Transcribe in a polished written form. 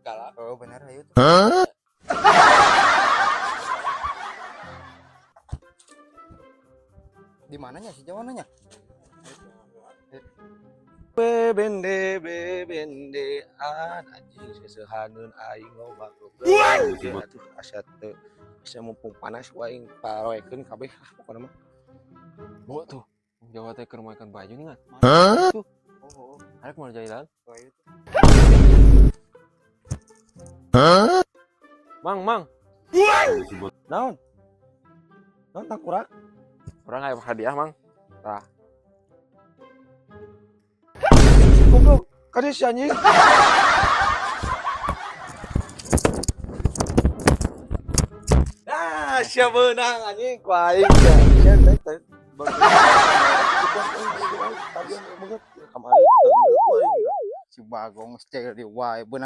Galak. Oh, bener, ayo tuh. Di mananya si Jawananya? Bebende bebendean anjing seseuhaneun aing loba goblok. Atuh asa teu asa mumpung panas ku aing paroekeun kabeh ah pokona mah. Bawa tuh. Jawa teh keur makan baju nih kan. Tuh. Oh. Arek mau jalan. Oh, ayo tuh. Mang, mang. Naon? Naon tangkurak? Urang aya hadiah, Mang. Tah. Goblok, kade si anjing. Ah, sia beunang anjing ku aing. Sia teh teh. Kamari teu ku aing. Si Bagong stay di wae beunang.